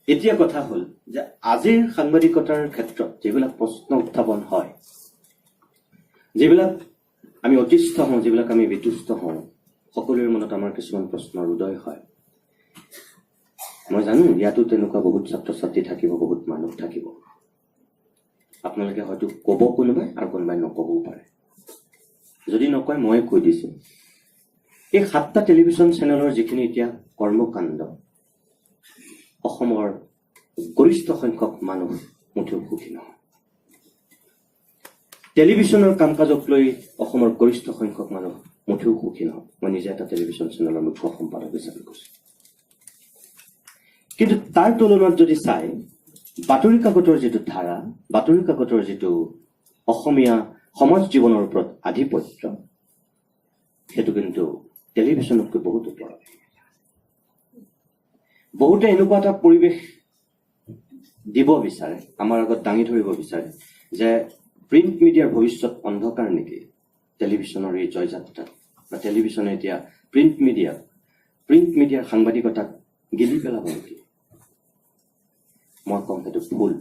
এতিয়া কথা হ'ল যে আজিৰ সাংবাদিকতাৰ ক্ষেত্ৰত যিবিলাক প্ৰশ্ন উত্থাপন হয়, যিবিলাক আমি অতিষ্ঠ হওঁ, যিবিলাক আমি বিতুষ্ট হওঁ, সকলোৰে মনত আমাৰ কিছুমান প্ৰশ্নৰ উদয় হয়। মই জানো ইয়াতো তেনেকুৱা বহুত ছাত্ৰ ছাত্ৰী থাকিব, বহুত মানুহ থাকিব। আপোনালোকে হয়তো ক'ব কোনোবাই আৰু কোনোবাই নক'বও পাৰে। যদি নকয় মই কৈ দিছো, এই 7টা টেলিভিশ্যন চেনেলৰ যিখিনি এতিয়া কৰ্মকাণ্ড, অসমৰ গৰিষ্ঠ সংখ্যক মানুহ মুঠেও সুখী নহয়। টেলিভিশ্যনৰ কাম কাজক লৈ অসমৰ গৰিষ্ঠ সংখ্যক মানুহ মুঠেও সুখী নহয়। মই নিজে এটা টেলিভিশ্যন চেনেলৰ মুখ্য সম্পাদক হিচাপে কৈছো। কিন্তু তাৰ তুলনাত যদি চাই বাতৰি কাকতৰ যিটো ধাৰা, বাতৰি কাকতৰ যিটো অসমীয়া সমাজ জীৱনৰ ওপৰত আধিপত্য, সেইটো কিন্তু টেলিভিশ্যনতকৈ বহুত ওপৰত। বহুতে এনেকুৱা এটা পৰিৱেশ দিব বিচাৰে, আমাৰ আগত দাঙি ধৰিব বিচাৰে যে প্ৰিণ্ট মিডিয়াৰ ভৱিষ্যত অন্ধকাৰ নেকি টেলিভিশ্যনৰ এই জয়যাত্ৰাত, বা টেলিভিশ্যনে এতিয়া প্ৰিণ্ট মিডিয়াৰ সাংবাদিকতাক গিলি পেলাব নেকি? মই কম সেইটো ভুল,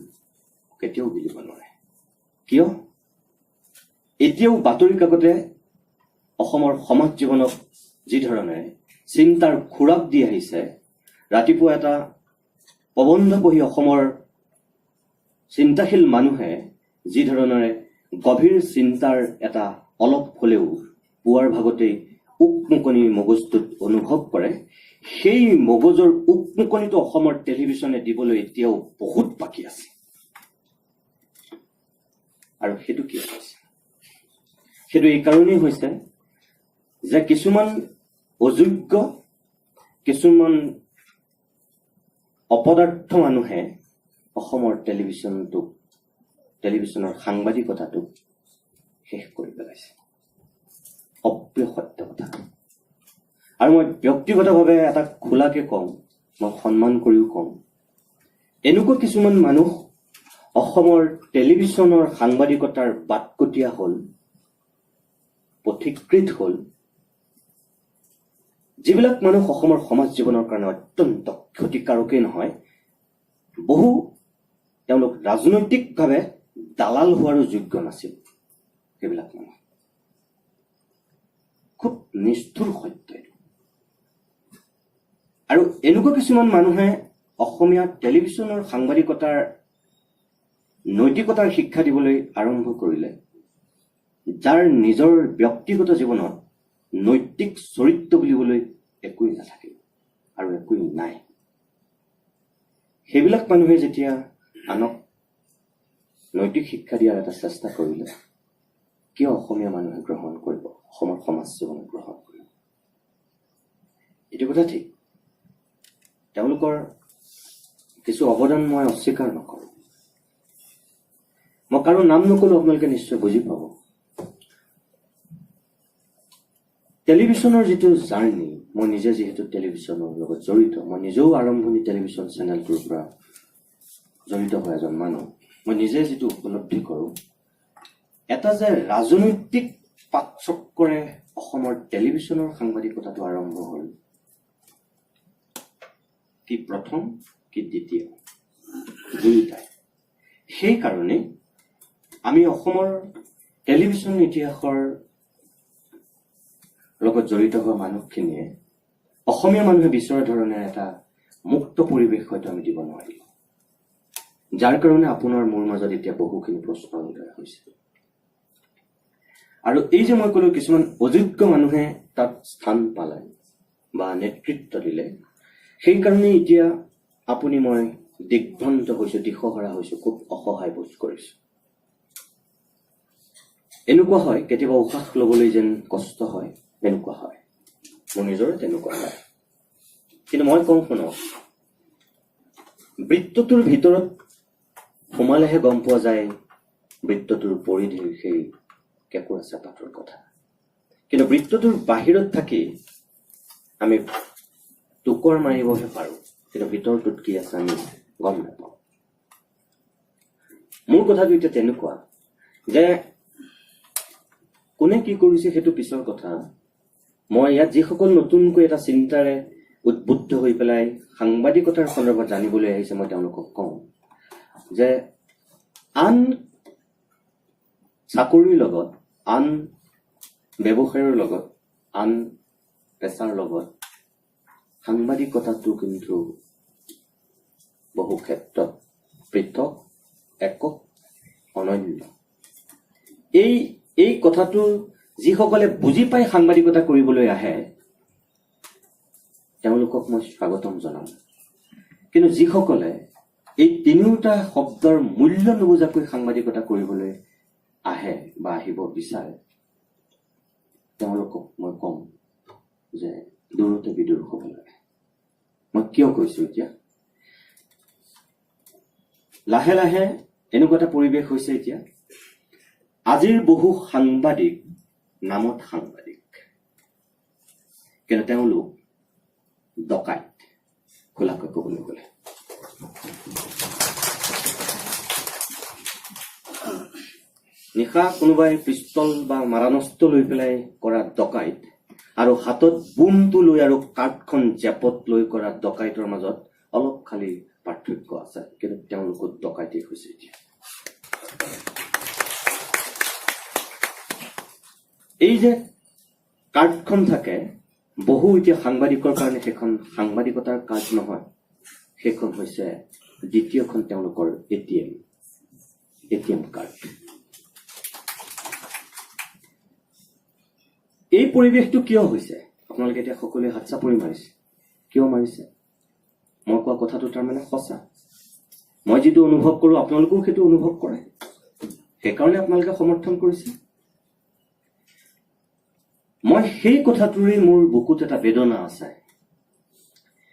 কেতিয়াও গিলিব নোৱাৰে। কিয়? এতিয়াও বাতৰি কাকতে অসমৰ সমাজ জীৱনক যি ধৰণে চিন্তাৰ খোৰাক দি আহিছে, ৰাতিপুৱা এটা প্ৰবন্ধ পঢ়ি অসমৰ চিন্তাশীল মানুহে যি ধৰণেৰে গভীৰ চিন্তাৰ এটা অলপ হ'লেও পুৱাৰ ভাগতেই উকমুকনি মগজটোত অনুভৱ কৰে, সেই মগজৰ উকমুকনিটো অসমৰ টেলিভিশ্যনে দিবলৈ এতিয়াও বহুত বাকী আছে। আৰু সেইটো কিয় হৈছে? সেইটো এইকাৰণেই হৈছে যে কিছুমান অযোগ্য, কিছুমান অপদাৰ্থ মানুহে অসমৰ টেলিভিশ্যনৰ সাংবাদিকতাটোক শেষ কৰি পেলাইছে। অপ্ৰিয় সত্য কথা। আৰু মই ব্যক্তিগতভাৱে এটা খোলাকে কওঁ, মই সন্মান কৰিও কওঁ, এনেকুৱা কিছুমান মানুহ অসমৰ টেলিভিশ্যনৰ সাংবাদিকতাৰ বাটকটীয়া হ'ল, পথিকৃত হ'ল, যিবিলাক মানুহ অসমৰ সমাজ জীৱনৰ কাৰণে অত্যন্ত ক্ষতিকাৰকেই নহয়, বহু তেওঁলোক ৰাজনৈতিকভাৱে দালাল হোৱাৰো যোগ্য নাছিল। সেইবিলাক মানুহ খুব নিষ্ঠুৰ সত্য এইটো। আৰু এনেকুৱা কিছুমান মানুহে অসমীয়া টেলিভিশ্যনৰ সাংবাদিকতাৰ নৈতিকতাৰ শিক্ষা দিবলৈ আৰম্ভ কৰিলে, যাৰ নিজৰ ব্যক্তিগত জীৱনত নৈতিক চৰিত্ৰ বুলিবলৈ একোৱেই নাথাকিল আৰু একোৱেই নাই। সেইবিলাক মানুহে যেতিয়া আনক নৈতিক শিক্ষা দিয়াৰ এটা চেষ্টা কৰিলে, কিয় অসমীয়া মানুহে গ্ৰহণ কৰিব, অসমৰ সমাজ জীৱনে গ্ৰহণ কৰিব? এইটো কথা ঠিক, তেওঁলোকৰ কিছু অৱদান মই অস্বীকাৰ নকৰোঁ। মই কাৰো নাম নক'লেও আপোনালোকে নিশ্চয় বুজি পাব। টেলিভিশ্যনৰ যিটো জাৰ্ণি, মই নিজে যিহেতু টেলিভিশ্যনৰ লগত জড়িত, মই নিজেও আৰম্ভণি টেলিভিশ্যন চেনেলটোৰ পৰা জড়িত হৈ এজন মানুহ, মই নিজে যিটো উপলব্ধি কৰোঁ, এটা যে ৰাজনৈতিক পাকচক্ৰৰে অসমৰ টেলিভিশ্যনৰ সাংবাদিকতাটো আৰম্ভ হ'ল, কি প্ৰথম কি দ্বিতীয় দুয়োটাই। সেইকাৰণে আমি অসমৰ টেলিভিশ্যন ইতিহাসৰ লগত জড়িত হোৱা মানুহখিনিয়ে অসমীয়া মানুহে বিচৰা ধৰণে এটা মুক্ত পৰিৱেশ হয়তো আমি দিব নোৱাৰিলোঁ, যাৰ কাৰণে আপোনাৰ মোৰ মাজত এতিয়া বহুখিনি প্ৰশ্ন উদয় হৈছে। আৰু এই যে মই ক'লো কিছুমান অযোগ্য মানুহে তাত স্থান পালে বা নেতৃত্ব দিলে, সেইকাৰণে এতিয়া আপুনি মই দিগ্ভ্ৰান্ত হৈছো, দিশহাৰা হৈছো, খুব অসহায় বোধ কৰিছো। এনেকুৱা হয় কেতিয়াবা উশাহ ল'বলৈ যেন কষ্ট হয়, এনেকুৱা হয়, মোৰ নিজৰে তেনেকুৱা হয়। কিন্তু মই কওঁ শুনক, বৃত্তটোৰ ভিতৰত সোমালেহে গম পোৱা যায় বৃত্তটোৰ পৰিধিৰ সেই কেঁকোৰা চেপাটোৰ কথা। কিন্তু বৃত্তটোৰ বাহিৰত থাকি আমি টোকৰ মাৰিবহে পাৰোঁ, কিন্তু ভিতৰটোত কি আছে আমি গম নাপাওঁ। মোৰ কথাটো এতিয়া তেনেকুৱা যে কোনে কি কৰিছে সেইটো পিছৰ কথা। মই ইয়াত যিসকল নতুনকৈ এটা চিন্তাৰে উদ্বুদ্ধ হৈ পেলাই সাংবাদিকতাৰ সন্দৰ্ভত জানিবলৈ আহিছে, মই তেওঁলোকক কওঁ যে আন চাকৰিৰ লগত, আন ব্যৱসায়ৰ লগত, আন পেছাৰ লগত সাংবাদিকতাটো কিন্তু বহু ক্ষেত্ৰত পৃথক, একক, অনন্য। এই কথাটো যিসকলে বুজি পাই সাংবাদিকতা কৰিবলৈ আহে তেওঁলোকক মই স্বাগতম জনাম। কিন্তু যিসকলে এই তিনিওটা শব্দৰ মূল্য নুবুজাকৈ সাংবাদিকতা কৰিবলৈ আহে বা আহিব বিচাৰে, তেওঁলোকক মই ক'ম যে দূৰতে বিদূৰ হ'ব লাগে। মই কিয় কৈছো, এতিয়া লাহে লাহে এনেকুৱা এটা পৰিৱেশ হৈছে, এতিয়া আজিৰ বহু সাংবাদিক নামত সাংবাদিক, কিন্তু তেওঁলোক ডকাইত, খোলাকৈ ক'বলৈ গ'লে। নিশা কোনোবাই পিষ্টল বা মাৰাণস্ত্ৰ লৈ পেলাই কৰা ডকাইত আৰু হাতত বোমটো লৈ আৰু কাৰ্ডখন জেপত লৈ কৰা ডকাইতৰ মাজত অলপ খালি পাৰ্থক্য আছে, কিন্তু তেওঁলোকো ডকাইতেই হৈছে এতিয়া। এই যে কাৰ্ডখন থাকে, বহু এতিয়া সাংবাদিকৰ কাৰণে সেইখন সাংবাদিকতাৰ কাৰ্ড নহয়, সেইখন হৈছে দ্বিতীয়খন তেওঁলোকৰ এটিএম কাৰ্ড। এই পৰিৱেশটো কিয় হৈছে? আপোনালোকে এতিয়া সকলোৱে হাত চাপৰি মাৰিছে। কিয় মাৰিছে? মই কোৱা কথাটো তাৰমানে সঁচা। মই যিটো অনুভৱ কৰোঁ আপোনালোকেও সেইটো অনুভৱ কৰে, সেইকাৰণে আপোনালোকে সমৰ্থন কৰিছে। মই সেই কথাটোৰে মোৰ বুকুত এটা বেদনা আছে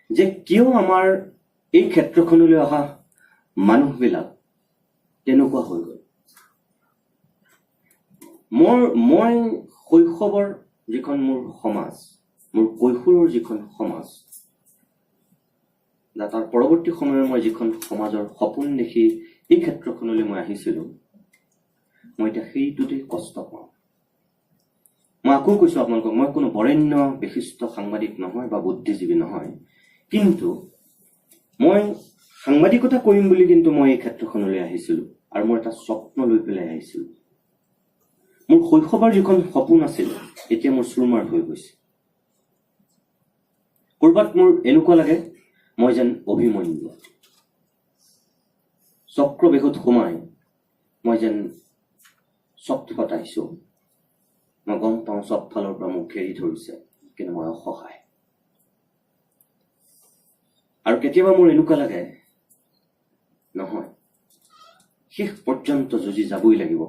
যে কিয় আমাৰ এই ক্ষেত্ৰখনলৈ অহা মানুহবিলাক তেনেকুৱা হৈ গ'ল। মই শৈশৱৰ যিখন মোৰ সমাজ, মোৰ কৈশোৰৰ যিখন সমাজ, তাৰ পৰৱৰ্তী সময়ৰ মই যিখন সমাজৰ সপোন দেখি এই ক্ষেত্ৰখনলৈ মই আহিছিলোঁ, মই এতিয়া সেইটোতেই কষ্ট পাওঁ। মই আকৌ কৈছোঁ আপোনালোকক, মই কোনো বৰেণ্য বিশিষ্ট সাংবাদিক নহয় বা বুদ্ধিজীৱী নহয়, কিন্তু মই সাংবাদিকতা কৰিম বুলি কিন্তু মই এই ক্ষেত্ৰখনলৈ আহিছিলোঁ আৰু মোৰ এটা স্বপ্ন লৈ পেলাই আহিছিলোঁ। মোৰ শৈশৱৰ যিখন সপোন আছিল এতিয়া মোৰ চুৰমাৰ হৈ গৈছে। ক'ৰবাত মোৰ এনেকুৱা লাগে মই যেন অভিমন্যু, চক্ৰবেহুত সোমাই মই যেন চটফটাইছোঁ। মই গম পাওঁ চব ফালৰ পৰা মোক ঘেৰি ধৰিছে, কিন্তু মই অসহায়। আৰু কেতিয়াবা মোৰ এনেকুৱা লাগে নহয়, শেষ পৰ্যন্ত যুঁজি যাবই লাগিব,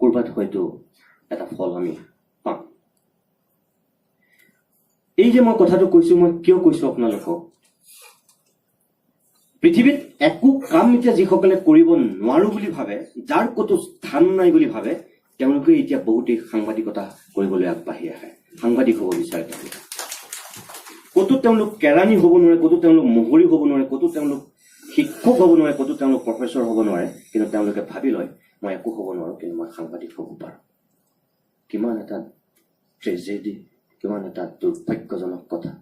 ক'ৰবাত হয়তো এটা ফল আমি পাম। এই যে মই কথাটো কৈছো, মই কিয় কৈছো আপোনালোকক, পৃথিৱীত একো কাম এতিয়া যিসকলে কৰিব নোৱাৰো বুলি ভাবে, যাৰ ক'তো স্থান নাই বুলি ভাবে, তেওঁলোকে এতিয়া বহুতেই সাংবাদিকতা কৰিবলৈ আগবাঢ়ি আহে, সাংবাদিক হ'ব বিচাৰে। তেওঁলোকে ক'তো তেওঁলোক কেৰাণী হ'ব নোৱাৰে, ক'তো তেওঁলোক মহৰী হ'ব নোৱাৰে, ক'তো তেওঁলোক শিক্ষক হ'ব নোৱাৰে, ক'তো তেওঁলোক প্ৰফেচৰ হ'ব নোৱাৰে, কিন্তু তেওঁলোকে ভাবি লয় মই একো হ'ব নোৱাৰো, কিন্তু মই সাংবাদিক হ'ব পাৰোঁ। কিমান এটা ট্ৰেজেডি, কিমান এটা দুৰ্ভাগ্যজনক কথা।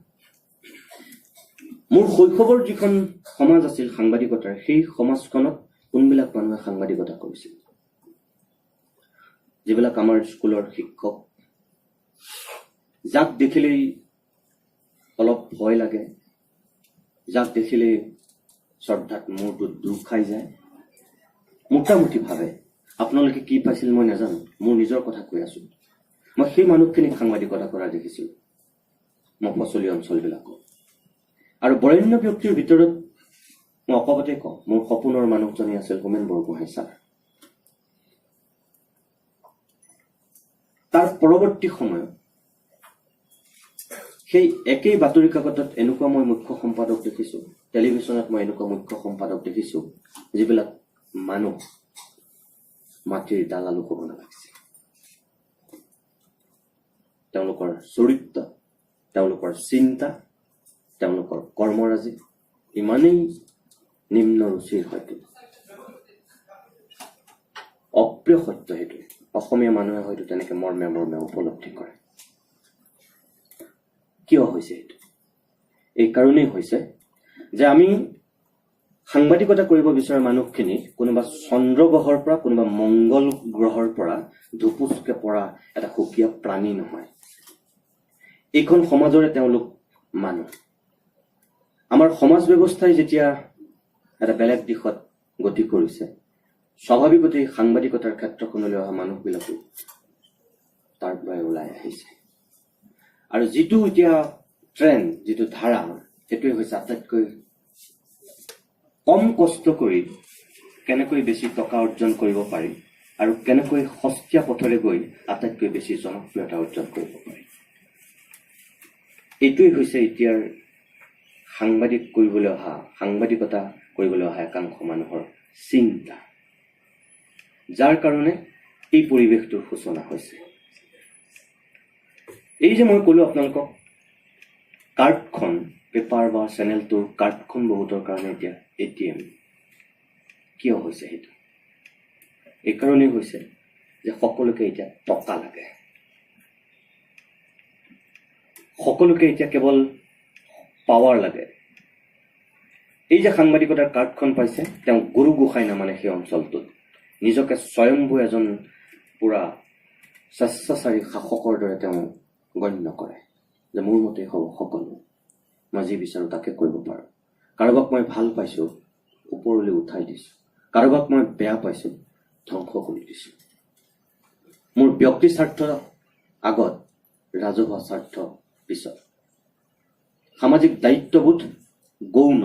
মোৰ শৈশৱৰ যিখন সমাজ আছিল সাংবাদিকতাৰ, সেই সমাজখনত কোনবিলাক মানুহে সাংবাদিকতা কৰিছিল? যিবিলাক আমাৰ স্কুলৰ শিক্ষক, যাক দেখিলেই অলপ ভয় লাগে, যাক দেখিলেই শ্ৰদ্ধাত মূৰটো দুখ খাই যায় মোটামুটিভাৱে। আপোনালোকে কি পাইছিল মই নাজানো, মোৰ নিজৰ কথা কৈ আছো। মই সেই মানুহখিনিক সাংবাদিকতা কৰা দেখিছিলোঁ মফচলী অঞ্চলবিলাকত। আৰু বৰেণ্য ব্যক্তিৰ ভিতৰত মই অকপতে কওঁ, মোৰ সপোনৰ মানুহজনী আছিল হোমেন বৰগোহাঁই ছাৰ। তাৰ পৰৱৰ্তী সময়ত সেই একেই বাতৰি কাকতত এনেকুৱা মই মুখ্য সম্পাদক দেখিছোঁ, টেলিভিশ্যনত মই এনেকুৱা মুখ্য সম্পাদক দেখিছোঁ, যিবিলাক মানুহ মাটিৰ দালালো হ'ব নালাগিছিল। তেওঁলোকৰ চৰিত্ৰ, তেওঁলোকৰ চিন্তা, তেওঁলোকৰ কৰ্মৰাজি ইমানেই নিম্ন ৰুচিৰ, হয়তো অপ্ৰিয় সত্য সেইটো অসমীয়া মানুহে হয়তো তেনেকে মৰ্মে মৰ্মে উপলব্ধি কৰে। কিয় হৈছে এইটো? এই কাৰণেই হৈছে যে আমি সাংবাদিকতা কৰিব বিচৰা মানুহখিনি কোনোবা চন্দ্ৰ গ্ৰহৰ পৰা, কোনোবা মংগল গ্ৰহৰ পৰা ধুপুচকে পৰা এটা সুকীয়া প্ৰাণী নহয়। এইখন সমাজৰে তেওঁলোক মানুহ। আমাৰ সমাজ ব্যৱস্থাই যেতিয়া এটা বেলেগ দিশত গতি কৰিছে, স্বাভাৱিকতেই সাংবাদিকতাৰ ক্ষেত্ৰখনলৈ অহা মানুহবিলাকো তাৰ পৰাই ওলাই আহিছে। আৰু যিটো এতিয়া ট্ৰেণ্ড, যিটো ধাৰা, সেইটোৱে হৈছে আটাইতকৈ কম কষ্ট কৰি কেনেকৈ বেছি টকা অৰ্জন কৰিব পাৰি আৰু কেনেকৈ সস্তীয়া পথেৰে গৈ আটাইতকৈ বেছি জনপ্ৰিয়তা অৰ্জন কৰিব পাৰি। এইটোৱেই হৈছে এতিয়াৰ সাংবাদিক কৰিবলৈ অহা, সাংবাদিকতা কৰিবলৈ অহা একাংশ মানুহৰ চিন্তা, যাৰ কাৰণে এই পৰিৱেশটোৰ সূচনা হৈছে। এই যে মই ক'লো আপোনালোকক, কাৰ্ডখন, পেপাৰ বা চেনেলটোৰ কাৰ্ডখন বহুতৰ কাৰণে এতিয়া ATM। কিয় হৈছে সেইটো? এইকাৰণেই হৈছে যে সকলোকে এতিয়া টকা লাগে, সকলোকে এতিয়া কেৱল পাৱাৰ লাগে। এই যে সাংবাদিকতাৰ কাৰ্ডখন পাইছে, তেওঁ গুৰু গোসাঁই নামানে সেই অঞ্চলটোত, নিজকে স্বয়ম্ভু এজন পুৰা স্বেচ্ছাচাৰী শাসকৰ দৰে তেওঁ গণ্য কৰে যে মোৰ মতেই হ'ব সকলো, মই যি বিচাৰোঁ তাকে কৰিব পাৰোঁ। কাৰোবাক মই ভাল পাইছোঁ, ওপৰলৈ উঠাই দিছোঁ, কাৰোবাক মই বেয়া পাইছোঁ, ধ্বংস কৰি দিছোঁ। মোৰ ব্যক্তি স্বাৰ্থ আগত, ৰাজহুৱা স্বাৰ্থ পিছত। সামাজিক দায়িত্ববোধ গৌণ,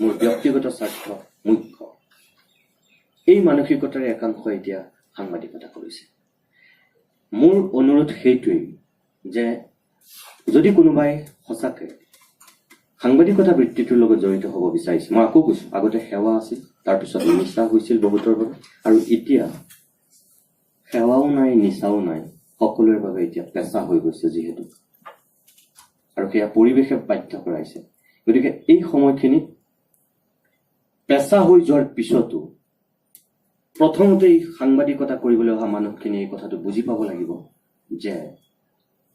মোৰ ব্যক্তিগত স্বাৰ্থ মুখ্য। এই মানসিকতাৰে একাংশ এতিয়া সাংবাদিকতা কৰিছে। মোৰ অনুৰোধ সেইটোৱেই যে যদি কোনোবাই সঁচাকৈ সাংবাদিকতা বৃত্তিটোৰ লগত জড়িত হ'ব বিচাৰিছে, মই আকৌ কৈছোঁ, আগতে সেৱা আছিল, তাৰপিছত নিচা হৈছিল বহুতৰ বাবে, আৰু এতিয়া সেৱাও নাই, নিচাও নাই, সকলোৰে বাবে এতিয়া পেচা হৈ গৈছে যিহেতু, আৰু সেয়া পৰিৱেশে বাধ্য কৰাইছে। গতিকে এই সময়খিনিত পেচা হৈ যোৱাৰ পিছতো প্ৰথমতেই সাংবাদিকতা কৰিবলৈ অহা মানুহখিনিয়ে এই কথাটো বুজি পাব লাগিব যে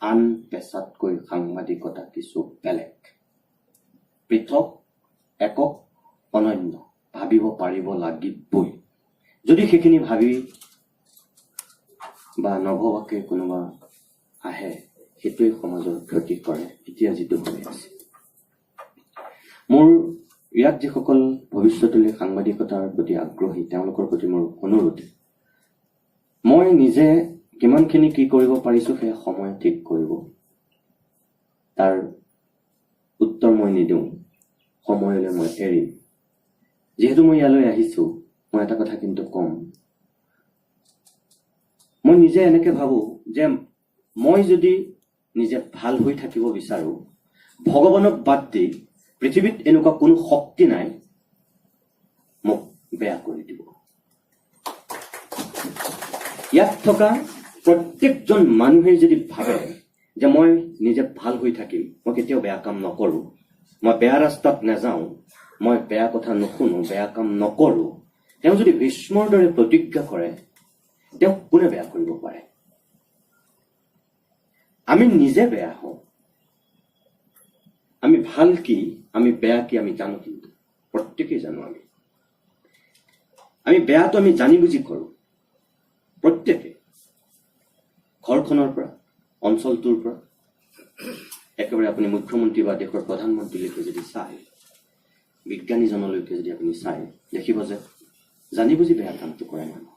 আন পেচাতকৈ সাংবাদিকতা কিছু বেলেগ, পৃথক, একক, অনন্য, ভাবিব পাৰিব লাগিবই। যদি সেইখিনি ভাবি বা নভবাকে কোনোবা আহে, সেইটোৱে সমাজৰ ক্ষতি কৰে। এতিয়া যিটো হৈ আছে, মোৰ ইয়াত যিসকল ভৱিষ্যতলৈ সাংবাদিকতাৰ প্ৰতি আগ্ৰহী, তেওঁলোকৰ প্ৰতি মোৰ অনুৰোধ, মই নিজে কিমানখিনি কি কৰিব পাৰিছোঁ সেয়া সময়ে ঠিক কৰিব, তাৰ উত্তৰ মই নিদিওঁ, সময়লৈ মই এৰিম। যিহেতু মই ইয়ালৈ আহিছোঁ, মই এটা কথা কিন্তু ক'ম, মই নিজে এনেকৈ ভাবোঁ যে মই যদি নিজে ভাল হৈ থাকিব বিচাৰোঁ, ভগৱানক বাদ দি পৃথিৱীত এনেকুৱা কোনো শক্তি নাই মোক বেয়া কৰি দিব। ইয়াত থকা প্ৰত্যেকজন মানুহেই যদি ভাবে যে মই নিজে ভাল হৈ থাকিম, মই কেতিয়াও বেয়া কাম নকৰোঁ, মই বেয়া ৰাস্তাত নাযাওঁ, মই বেয়া কথা নুশুনো, বেয়া কাম নকৰোঁ, তেওঁ যদি ভীষ্মৰ দৰে প্ৰতিজ্ঞা কৰে, তেওঁক কোনে বেয়া কৰিব পাৰে? আমি নিজে বেয়া হওঁ, আমি ভাল কি, আমি বেয়া কি আমি জানো, কিন্তু প্ৰত্যেকেই জানো আমি আমি বেয়াটো আমি জানি বুজি কৰোঁ প্ৰত্যেকে, ঘৰখনৰ পৰা, অঞ্চলটোৰ পৰা, একেবাৰে আপুনি মুখ্যমন্ত্ৰী বা দেশৰ প্ৰধানমন্ত্ৰীলৈকে যদি চায়, বিজ্ঞানীজনলৈকে যদি আপুনি চায়, দেখিব যে জানি বুজি বেয়া কামটো কৰে মানুহ।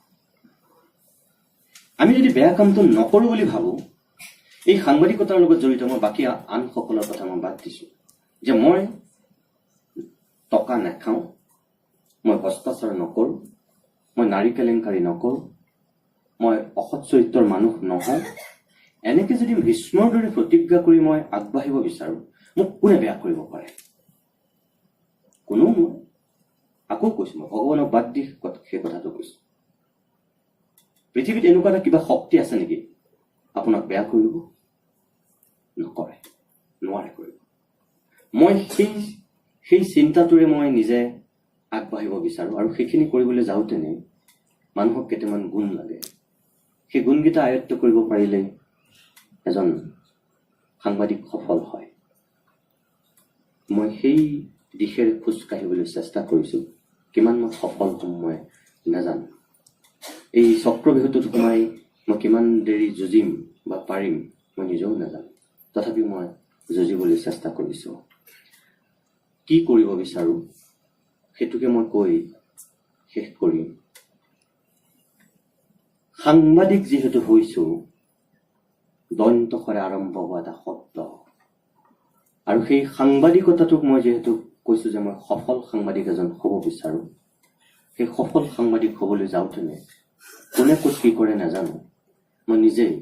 আমি যদি বেয়া কামটো নকৰোঁ বুলি ভাবোঁ, এই সাংবাদিকতাৰ লগত জড়িত মই বাকী আনসকলৰ কথা মই বাদ দিছোঁ যে মই টকা নাখাওঁ, মই ভ্ৰষ্টাচাৰ নকৰোঁ, মই নাৰী কেলেংকাৰী নকৰোঁ, মই অসৎ চৰিত্ৰৰ মানুহ নহওঁ, এনেকৈ যদি ভীষ্মৰ দৰে প্ৰতিজ্ঞা কৰি মই আগবাঢ়িব বিচাৰোঁ, মোক কোনে বেয়া কৰিব পাৰে? কোনেও নোৱাৰে। আকৌ কৈছোঁ, মই ভগৱানক বাদ দি সেই কথাটো কৈছোঁ, পৃথিৱীত এনেকুৱা এটা কিবা শক্তি আছে নেকি আপোনাক বেয়া কৰিব? নকৰে, নোৱাৰে কৰিব। মই সেই চিন্তাটোৰে মই নিজে আগবাঢ়িব বিচাৰোঁ, আৰু সেইখিনি কৰিবলৈ যাওঁতেনে মানুহক কেইটামান গুণ লাগে। সেই গুণকেইটা আয়ত্ব কৰিব পাৰিলেই এজন সাংবাদিক সফল হয়। মই সেই দিশেৰে খোজ কাঢ়িবলৈ চেষ্টা কৰিছোঁ। কিমান মই সফল হ'ম মই নাজানো। এই চক্ৰবেহুটোত সোমাই মই কিমান দেৰি যুঁজিম বা পাৰিম মই নিজেও নাজানো। তথাপি মই যুঁজিবলৈ চেষ্টা কৰিছোঁ। কি কৰিব বিচাৰোঁ সেইটোকে মই কৈ শেষ কৰিম। সাংবাদিক যিহেতু হৈছোঁ, দন্তসৰে আৰম্ভ হোৱা এটা শব্দ, আৰু সেই সাংবাদিকতাটোক মই যিহেতু কৈছোঁ যে মই সফল সাংবাদিক এজন হ'ব বিচাৰোঁ, সেই সফল সাংবাদিক হ'বলৈ যাওঁতেনে কোনে ক'ত কি কৰে নাজানো, মই নিজেই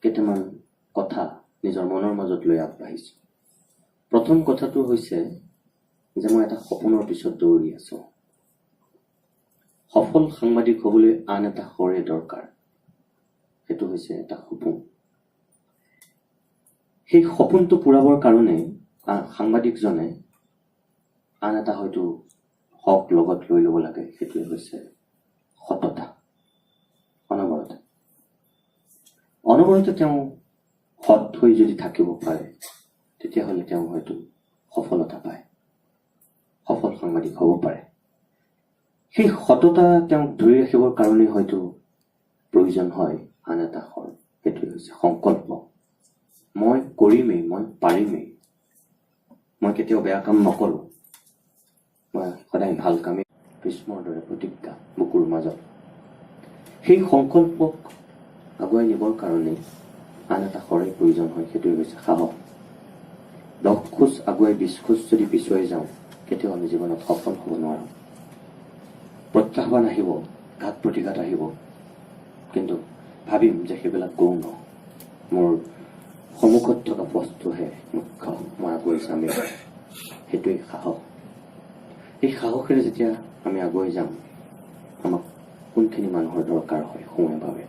কেইটামান কথা নিজৰ মনৰ মাজত লৈ আগবাঢ়িছোঁ। প্ৰথম কথাটো হৈছে যে মই এটা সপোনৰ পিছত দৌৰি আছোঁ। সফল সাংবাদিক হ'বলৈ আন এটা শৰে দৰকাৰ, সেইটো হৈছে এটা সপোন। সেই সপোনটো পূৰাবৰ কাৰণে সাংবাদিকজনে আন এটা হয়তো হক লগত লৈ ল'ব লাগে, সেইটোৱে হৈছে সততা। অনবৰতে অনবৰতে তেওঁ সৎ হৈ যদি থাকিব পাৰে, তেতিয়াহ'লে তেওঁ হয়তো সফলতা পায়, সফল সাংবাদিক হ'ব পাৰে। সেই সততা তেওঁক ধৰি ৰাখিবৰ কাৰণে হয়তো প্ৰয়োজন হয় আন এটা সৰ, সেইটোৱে হৈছে সংকল্প। মই কৰিমেই, মই পাৰিমেই, মই কেতিয়াও বেয়া কাম নকৰোঁ, মই সদায় ভাল কামেই, ভীষ্মৰ দৰে প্ৰতিজ্ঞা বুকুৰ মাজত। সেই সংকল্পক আগুৱাই নিবৰ কাৰণে আন এটা শৰেই প্ৰয়োজন হয়, সেইটোৱে হৈছে সাহস। 10 খোজ আগুৱাই 20 খোজ যদি পিছুৱাই যাওঁ, কেতিয়াও আমি জীৱনত সফল হ'ব নোৱাৰোঁ। প্ৰত্যাহ্বান আহিব, ঘাত প্ৰতিঘাত আহিব, কিন্তু ভাবিম যে সেইবিলাক গৌণ, মোৰ সন্মুখত থকা পথটোহে মুখ্য, মই আগুৱাই যামেই। সেইটোৱেই সাহস। এই সাহসেৰে যেতিয়া আমি আগুৱাই যাম, আমাক কোনখিনি মানুহৰ দৰকাৰ হয় সময় বাবে?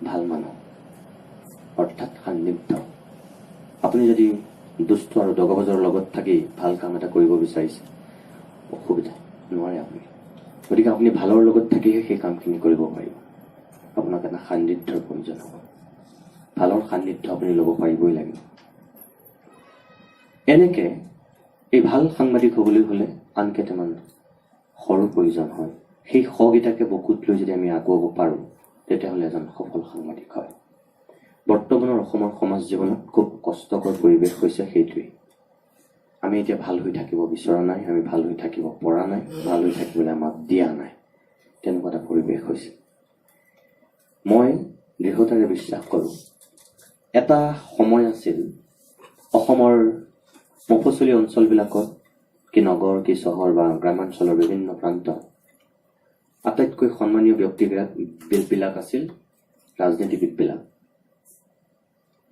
ভাল মানুহ, অৰ্থাৎ সান্নিধ্য। আপুনি যদি দুষ্ট আৰু দগবাজৰ লগত থাকি ভাল কাম এটা কৰিব বিচাৰিছে, অসুবিধা, নোৱাৰে আপুনি। গতিকে আপুনি ভালৰ লগত থাকিহে সেই কামখিনি কৰিব পাৰিব। আপোনাক এটা সান্নিধ্যৰ প্ৰয়োজন হ'ব। ভালৰ সান্নিধ্য আপুনি ল'ব পাৰিবই লাগিব। এনেকে এই ভাল সাংবাদিক হ'বলৈ হ'লে আন কেইটামান সৰো প্ৰয়োজন হয়। সেই সকেইটাকে বুকুত লৈ যদি আমি আগুৱাব পাৰোঁ, তেতিয়াহ'লে এজন সফল সাংবাদিক হয়। বৰ্তমানৰ অসমৰ সমাজ জীৱনত খুব কষ্টকৰ পৰিৱেশ হৈছে সেইটোৱেই। আমি এতিয়া ভাল হৈ থাকিব বিচৰা নাই, আমি ভাল হৈ থাকিব পৰা নাই, ভাল হৈ থাকিবলৈ আমাক দিয়া নাই, তেনেকুৱা এটা পৰিৱেশ হৈছে। মই দৃঢ়তাৰে বিশ্বাস কৰোঁ, এটা সময় আছিল অসমৰ মফচলী অঞ্চলবিলাকত, কি নগৰ কি চহৰ বা গ্ৰামাঞ্চলৰ বিভিন্ন প্ৰান্তত আটাইতকৈ সন্মানীয় ব্যক্তিবিলাক আছিল ৰাজনীতিবিদবিলাক,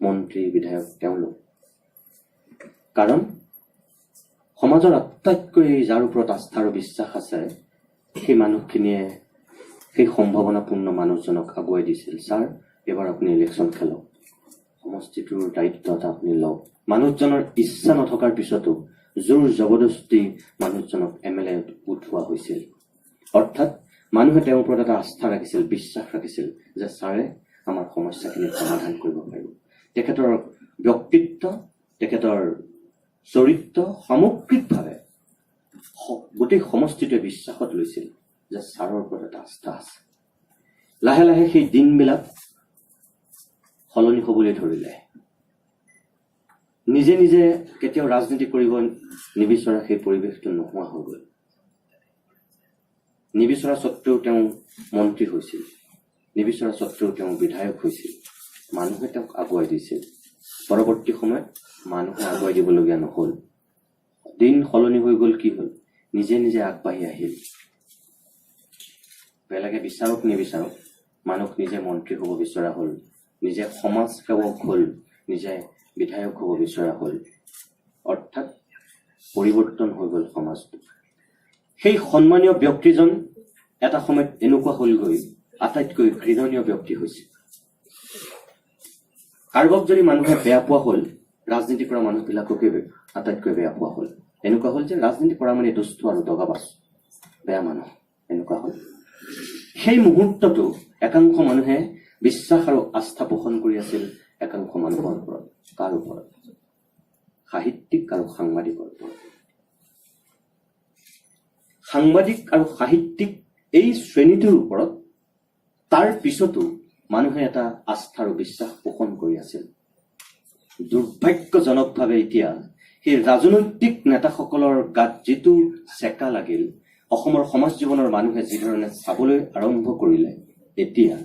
মন্ত্ৰী বিধায়ক তেওঁলোক। কাৰণ সমাজৰ আটাইতকৈ যাৰ ওপৰত আস্থা আৰু বিশ্বাস আছে, সেই মানুহখিনিয়ে সেই সম্ভাৱনাপূৰ্ণ মানুহজনক আগুৱাই দিছিল, ছাৰ এইবাৰ আপুনি ইলেকশ্যন খেলক, সমষ্টিটোৰ দায়িত্ব এটা আপুনি লওক। মানুহজনৰ ইচ্ছা নথকাৰ পিছতো জোৰ জবৰদস্তি মানুহজনক এম এল এ উঠোৱা হৈছিল। অৰ্থাৎ মানুহে তেওঁৰ ওপৰত এটা আস্থা ৰাখিছিল, বিশ্বাস ৰাখিছিল যে ছাৰে আমাৰ সমস্যাখিনি সমাধান কৰিব পাৰিব। তেখেতৰ ব্যক্তিত্ব, তেখেতৰ চৰিত্ৰ সামগ্ৰিকভাৱে গোটেই সমষ্টিটোৱে বিশ্বাসত লৈছিল যে ছাৰৰ ওপৰত এটা আস্থা আছে। লাহে লাহে সেই দিনবিলাক সলনি হ'বলৈ ধৰিলে। নিজে নিজে কেতিয়াও ৰাজনীতি কৰিব নিবিচৰা সেই পৰিৱেশটো নোহোৱা হৈ গ'ল। নিবিচৰা স্বত্তেও তেওঁ মন্ত্ৰী হৈছিল, নিবিচৰা স্বত্তেও তেওঁ বিধায়ক হৈছিল, মানুহে তেওঁক আগুৱাই দিছিল। পৰৱৰ্তী সময়ত মানুহে আগুৱাই দিবলগীয়া নহ'ল, দিন সলনি হৈ গ'ল। কি হ'ল, নিজে নিজে আগবাঢ়ি আহিল। বেলেগে বিচাৰক নিবিচাৰক, মানুহ নিজে মন্ত্ৰী হ'ব বিচৰা হ'ল, নিজে সমাজ সেৱক হ'ল, নিজে বিধায়ক হ'ব বিচৰা হ'ল। অৰ্থাৎ পৰিৱৰ্তন হৈ গ'ল সমাজটো। সেই সন্মানীয় ব্যক্তিজন এটা সময়ত এনেকুৱা হ'লগৈ, আটাইতকৈ ঘৃণনীয় ব্যক্তি হৈছে। কাৰোবাক যদি মানুহে বেয়া পোৱা হ'ল, ৰাজনীতি কৰা মানুহবিলাককে আটাইতকৈ বেয়া পোৱা হ'ল। এনেকুৱা হ'ল যে ৰাজনীতি কৰা মানে দুষ্ট আৰু দগাবাজ, বেয়া মানুহ, এনেকুৱা হ'ল। সেই মুহূৰ্ততো একাংশ মানুহে বিশ্বাস আৰু আস্থা পোষণ কৰি আছিল একাংশ মানুহৰ ওপৰত। কাৰ ওপৰত? সাহিত্যিক আৰু সাংবাদিকৰ ওপৰত। সাংবাদিক আৰু সাহিত্যিক এই শ্ৰেণীটোৰ ওপৰত তাৰ পিছতো মানুহে এটা আস্থা আৰু বিশ্বাস পোষণ কৰি আছিল। দুৰ্ভাগ্যজনকভাৱে এতিয়া সেই ৰাজনৈতিক নেতাসকলৰ গাত যিটো চেকা লাগিল, অসমৰ সমাজ জীৱনৰ মানুহে যিধৰণে চাবলৈ আৰম্ভ কৰিলে, এতিয়া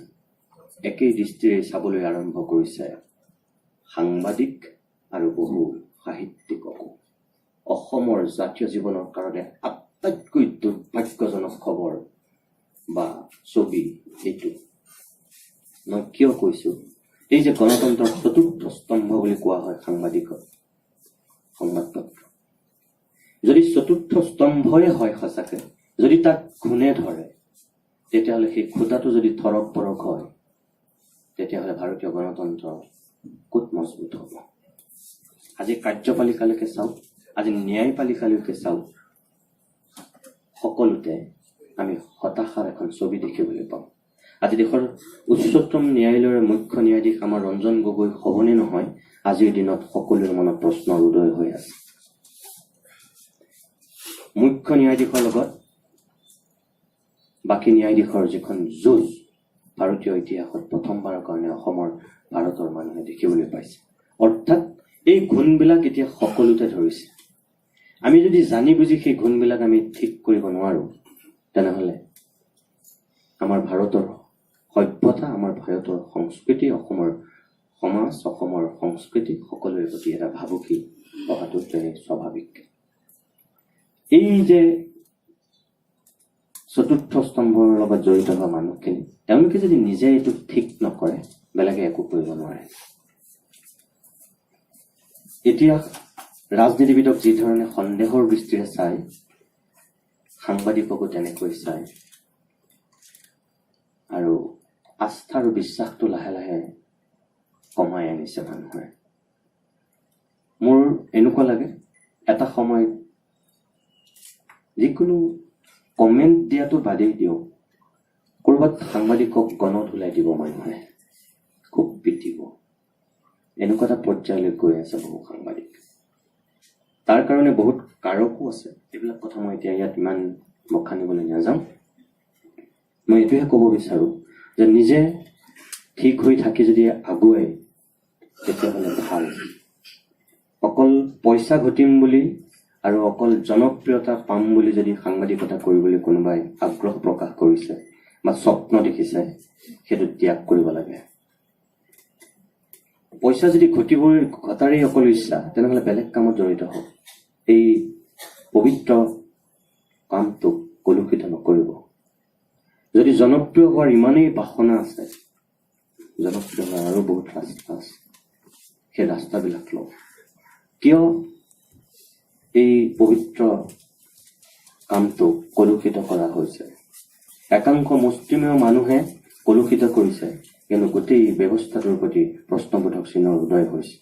একেই দৃষ্টিৰে চাবলৈ আৰম্ভ কৰিছে সাংবাদিক আৰু বহু সাহিত্যিককো। অসমৰ জাতীয় জীৱনৰ কাৰণে আটাইতকৈ দুৰ্ভাগ্যজনক খবৰ বা ছবি এইটো। মই কিয় কৈছো, এই যে গণতন্ত্ৰৰ চতুৰ্থ স্তম্ভ বুলি কোৱা হয় সাংবাদিকক, সংবাদ পত্ৰ, যদি চতুৰ্থ স্তম্ভয়ে হয় সঁচাকে, যদি তাক ঘূণে ধৰে, তেতিয়াহ'লে সেই খুঁটাটো যদি থৰক বৰক হয়, তেতিয়াহ'লে ভাৰতীয় গণতন্ত্ৰ ক'ত মজবুত হ'ব? আজি কাৰ্যপালিকালৈকে চাওক, আজি ন্যায়পালিকালৈকে চাওক, সকলোতে আমি হতাশাৰ এখন ছবি দেখিবলৈ পাওঁ। আজি দেশৰ উচ্চতম ন্যায়ালয়ৰ মুখ্য ন্যায়াধীশ আমাৰ ৰঞ্জন গগৈ হ'বনে নহয়, আজিৰ দিনত সকলোৰে মনত প্ৰশ্নৰ উদয় হৈ আছে। মুখ্য ন্যায়াধীশৰ লগত বাকী ন্যায়াধীশৰ যিখন যুঁজ ভাৰতীয় ইতিহাসত প্ৰথমবাৰৰ কাৰণে অসমৰ ভাৰতৰ মানুহে দেখিবলৈ পাইছে। অৰ্থাৎ এই গুণবিলাক এতিয়া সকলোতে ধৰিছে। আমি যদি জানি বুজি সেই গুণবিলাক আমি ঠিক কৰিব নোৱাৰো, তেনেহ'লে আমাৰ ভাৰতৰ সভ্যতা, আমাৰ ভাৰতৰ সংস্কৃতি, অসমৰ সমাজ, অসমৰ সংস্কৃতি সকলোৰে প্ৰতি এটা ভাবুকি অহাটো তেনেই স্বাভাৱিক। এই যে চতুৰ্থ স্তম্ভৰ লগত জড়িত হোৱা মানুহখিনি, তেওঁলোকে যদি নিজে এইটো ঠিক নকৰে, বেলেগে একো কৰিব নোৱাৰে। এতিয়া ৰাজনীতিবিদক যি ধৰণে সন্দেহৰ দৃষ্টিৰে চায়, সাংবাদিককো তেনেকৈ চায়, আৰু আস্থা আৰু বিশ্বাসটো লাহে লাহে কমাই আনিছে মানুহে। মোৰ এনেকুৱা লাগে এটা সময়ত যিকোনো কমেণ্ট দিয়াটো বাদেই দিয়ক, ক'ৰবাত সাংবাদিকক গণত ওলাই দিব মানুহে, খুব পিটিব, এনেকুৱা এটা পৰ্যায়লৈ গৈ আছে বহু সাংবাদিক। তাৰ কাৰণে বহুত কাৰকো আছে, এইবিলাক কথা মই এতিয়া ইয়াত ইমান বখানিবলৈ নাযাওঁ। মই এইটোহে ক'ব বিচাৰোঁ যে নিজে ঠিক হৈ থাকি যদি আগুৱাই তেতিয়াহ'লে ভাল। অকল পইচা ঘটিম বুলি আৰু অকল জনপ্ৰিয়তা পাম বুলি যদি সাংবাদিকতা কৰিবলৈ কোনোবাই আগ্ৰহ প্ৰকাশ কৰিছে বা স্বপ্ন দেখিছে, সেইটো ত্যাগ কৰিব লাগে। পইচা যদি ঘটিবই, ঘটাৰেই অকল ইচ্ছা, তেনেহ'লে বেলেগ কামত জড়িত হওক, এই পবিত্ৰ কামটোক কলুষিত নকৰিব। যদি জনপ্ৰিয় হোৱাৰ ইমানেই বাসনা আছে, জনপ্ৰিয় হোৱাৰ আৰু বহুত ৰাস্তা আছে, সেই ৰাস্তাবিলাক লওক। কিয় এই পবিত্ৰ কামটোক কলুষিত কৰা হৈছে? একাংশ মুষ্টিমেয় মানুহে কলুষিত কৰিছে, কিন্তু গোটেই ব্যৱস্থাটোৰ প্ৰতি প্ৰশ্নবোধক চিহ্নৰ উদয় হৈছে।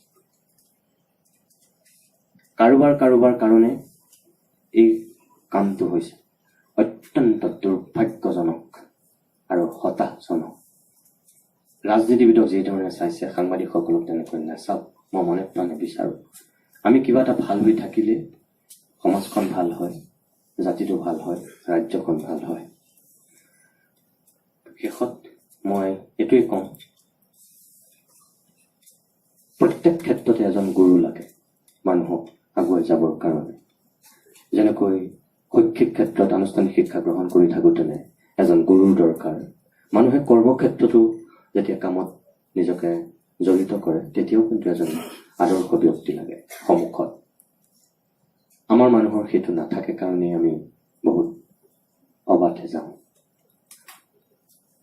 কাৰোবাৰ কাৰোবাৰ কাৰণে এই কামটো হৈছে অত্যন্ত দুৰ্ভাগ্যজনক আৰু হতাশজনক। ৰাজনীতিবিদক যিধৰণে চাইছে, সাংবাদিকসকলক তেনেকৈ নাচাওক, মই মনে প্ৰাণে বিচাৰোঁ। আমি কিবা এটা ভাল হৈ থাকিলে সমাজখন ভাল হয়, জাতিটো ভাল হয়, ৰাজ্যখন ভাল হয়। শেষত মই এইটোৱে কওঁ, প্ৰত্যেক ক্ষেত্ৰতে এজন গুৰু লাগে মানুহক আগুৱাই যাবৰ কাৰণে। যেনেকৈ শৈক্ষিক ক্ষেত্ৰত আনুষ্ঠানিক শিক্ষা গ্ৰহণ কৰি থাকোঁতেনে এজন গুৰুৰ দৰকাৰ, মানুহে কৰ্মক্ষেত্ৰতো যেতিয়া কামত নিজকে জড়িত কৰে তেতিয়াও কিন্তু এজন আদৰ্শ ব্যক্তি লাগে সন্মুখত। আমাৰ মানুহৰ সেইটো নাথাকে কাৰণেই আমি বহুত অবাধে যাওঁ।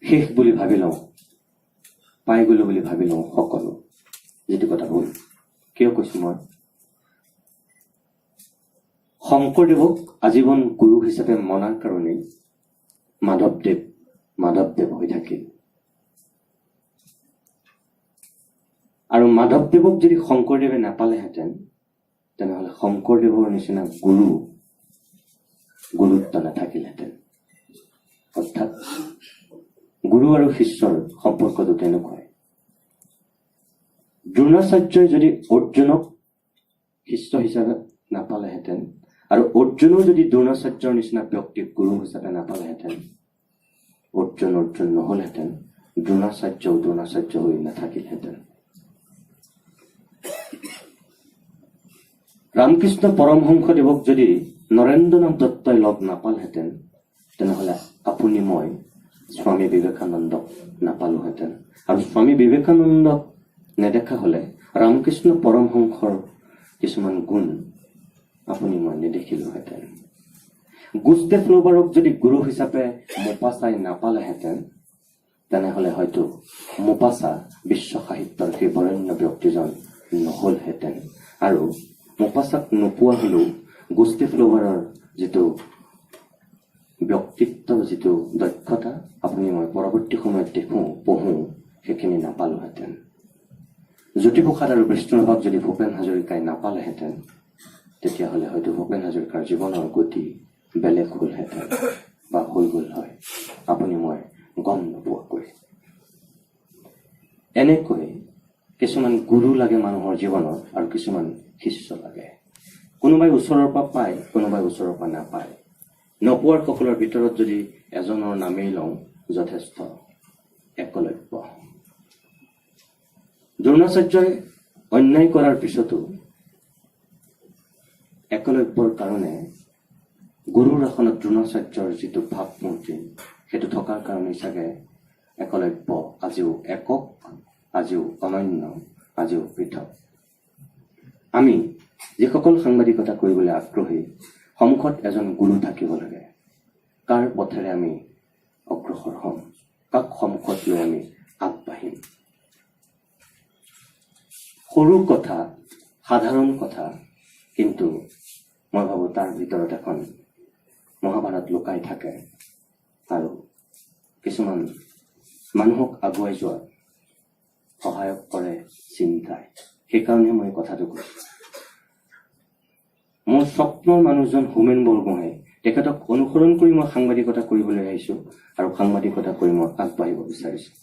শেষ বুলি ভাবি লওঁ, পাই গলো বুলি ভাবি লওঁ সকলো, যিটো কথা ভুল। কিয় কৈছো মই, শংকৰদেৱক আজীৱন গুৰু হিচাপে মনাৰ কাৰণেই মাধৱদেৱ মাধৱদেৱ হৈ থাকিল। আৰু মাধৱদেৱক যদি শংকৰদেৱে নাপালেহেঁতেন, তেনেহ'লে শংকৰদেৱৰ নিচিনা গুৰু গুৰুত্ব নাথাকিলহেঁতেন। অৰ্থাৎ গুৰু আৰু শিষ্যৰ সম্পৰ্কটো তেনেকুৱাই। দ্ৰোণাচাৰ্যই যদি অৰ্জুনক শিষ্য হিচাপে নাপালেহেঁতেন আৰু অৰ্জুনেও যদি দ্ৰোণাচাৰ্যৰ নিচিনা ব্যক্তিক গুৰু হিচাপে নাপালেহেঁতেন, অৰ্জুন অৰ্জুন নহ'লহেঁতেন, দ্ৰোণাচাৰ্যও দ্ৰোণাচাৰ্য হৈ নাথাকিলহেঁতেন। ৰামকৃষ্ণ পৰমহংসদেৱক যদি নৰেন্দ্ৰনাথ দত্তই লগ নাপালহেঁতেন, তেনেহ'লে আপুনি মই স্বামী বিবেকানন্দক নাপালোহেঁতেন। আৰু স্বামী বিবেকানন্দক নেদেখা হ'লে ৰামকৃষ্ণ পৰমহংসৰ কিছুমান গুণ আপুনি মই নেদেখিলোহেঁতেন। গুষ্টেভ ফ্ল'বাৰক যদি গুৰু হিচাপে মোপাচাই নাপালেহেঁতেন, তেনেহ'লে হয়তো মোপাচা বিশ্ব সাহিত্যৰ সেই বৰেণ্য ব্যক্তিজন নহ'লহেঁতেন। আৰু মোপাচাক নোপোৱা হ'লেও গুষ্টেভ ফ্ল'বাৰৰ যিটো ব্যক্তিত্ব, যিটো দক্ষতা আপুনি মই পৰৱৰ্তী সময়ত দেখোঁ, পঢ়োঁ, সেইখিনি নাপালোহেঁতেন। জ্যোতিপ্ৰসাদ আৰু বিষ্ণুৰাভাক যদি ভূপেন হাজৰিকাই নাপালেহেঁতেন, তেতিয়াহ'লে হয়তো ভূপেন হাজৰিকাৰ জীৱনৰ গতি বেলেগ হ'লহেঁতেন বা হৈ গ'ল হয়, আপুনি মই গম নোপোৱাকৈ। এনেকৈ কিছুমান গুৰু লাগে মানুহৰ জীৱনত আৰু কিছুমান শিষ্য লাগে। কোনোবাই ওচৰৰ পৰা পায়, কোনোবাই ওচৰৰ পৰা নাপায়। নোপোৱাৰ সকলৰ ভিতৰত যদি এজনৰ নামেই লওঁ, যথেষ্ট, একলব্য। দ্ৰোণাচাৰ্যই অন্যায় কৰাৰ পিছতো একলব্যৰ কাৰণে গুৰুৰ আসনত দ্ৰোণাচাৰ্যৰ যিটো ভাৱমূৰ্তি, সেইটো থকাৰ কাৰণে চাগে একলব্য আজিও একক, আজিও অনন্য, আজিও পৃথক। আমি যিসকল সাংবাদিকতা কৰিবলৈ আগ্ৰহী, সন্মুখত এজন গুৰু থাকিব লাগে। কাৰ পথেৰে আমি অগ্ৰসৰ হ'ম, কাক সন্মুখত লৈ আমি আগবাঢ়িম। সৰু কথা, সাধাৰণ কথা, কিন্তু মই ভাবোঁ তাৰ ভিতৰত এখন মহাভাৰত লুকাই থাকে আৰু কিছুমান মানুহক আগুৱাই যোৱাত সহায়ক কৰে চিন্তাই। সেইকাৰণে মই কথাটো কৈছোঁ। মোৰ স্বপ্নৰ মানুহজন হোমেন বৰগোহাঁই, তেখেতক অনুসৰণ কৰি মই সাংবাদিকতা কৰিবলৈ আহিছোঁ আৰু সাংবাদিকতা কৰি মই আগবাঢ়িব বিচাৰিছোঁ।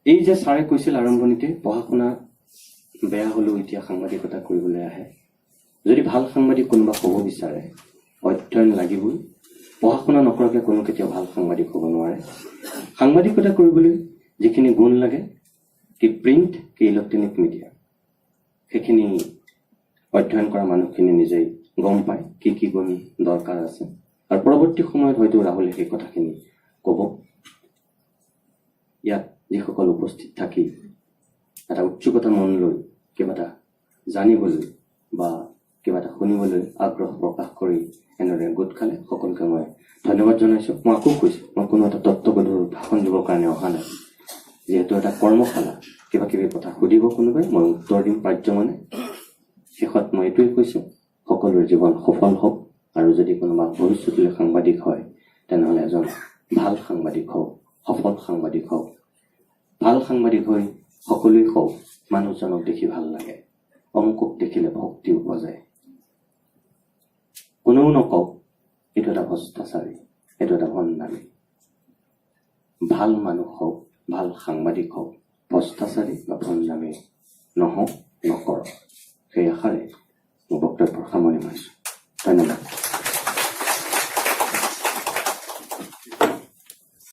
এই যে ছাৰে কৈছিল আৰম্ভণিতে, পঢ়া শুনা বেয়া হ'লেও এতিয়া সাংবাদিকতা কৰিবলৈ আহে। যদি ভাল সাংবাদিক কোনোবা হ'ব বিচাৰে, অধ্যয়ন লাগিবই। পঢ়া শুনা নকৰাকৈ কোনো কেতিয়াও ভাল সাংবাদিক হ'ব নোৱাৰে। সাংবাদিকতা কৰিবলৈ যিখিনি গুণ লাগে, কি প্ৰিণ্ট কি ইলেক্ট্ৰনিক মিডিয়া, সেইখিনি অধ্যয়ন কৰা মানুহখিনি নিজেই গম পায় কি কি গুণ দৰকাৰ আছে। আৰু পৰৱৰ্তী সময়ত হয়তো ৰাহুলে সেই কথাখিনি ক'ব। ইয়াত যিসকল উপস্থিত থাকি এটা উৎসুকতা মন লৈ কিবা এটা জানিবলৈ বা কিবা এটা শুনিবলৈ আগ্ৰহ প্ৰকাশ কৰি এনেদৰে গোট খালে, সকলোকে মই ধন্যবাদ জনাইছোঁ। মই আকৌ কৈছোঁ, মই কোনো এটা তত্ত্বগধুৰ ভাষণ দিবৰ কাৰণে অহা নাই। যিহেতু এটা কৰ্মশালা, কিবা কিবি কথা সুধিব কোনোবাই, মই উত্তৰ দিম পাৰ্যমানে। শেষত মই এইটোৱে কৈছোঁ, সকলোৰে জীৱন সফল হওক আৰু যদি কোনোবা ভৱিষ্যতলৈ সাংবাদিক হয়, তেনেহ'লে এজন ভাল সাংবাদিক হওক, সফল সাংবাদিক হওক। ভাল সাংবাদিক হৈ সকলোৱে কওক, মানুহজনক দেখি ভাল লাগে, অমুকক দেখিলে ভক্তি উপজে। কোনেও নকওক এইটো এটা ভ্ৰষ্টাচাৰী, এইটো এটা ভণ্ডামি। ভাল মানুহ হওক, ভাল সাংবাদিক হওক, ভ্ৰষ্টাচাৰী বা ভণ্ডামি নহওক, নকৰক। সেই আশাৰে মোৰ বক্তব্যৰ সামৰণি মাৰিছোঁ। ধন্যবাদ।